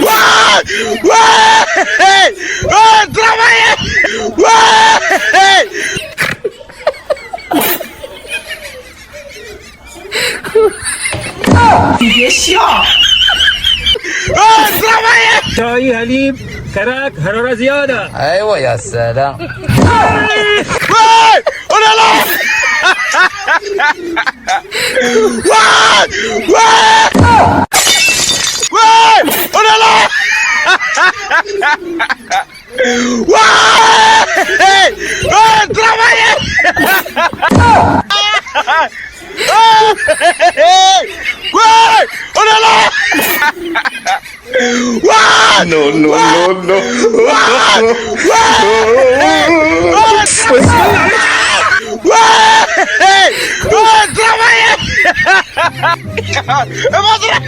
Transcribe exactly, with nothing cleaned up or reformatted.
Wè! Wè! Wè! Travayè! Wè! Wè! Travayè! Toy Halib, Karak, Harora Ziyada. Aywa, ya salam. Wè! On est là! Wè! Wè! Wè! On est là! Wè! Wè! Travayè! Wè! On est là! Wè! Non, non, non, non. Wè! Wè! Wè! Travayè! E pa tra-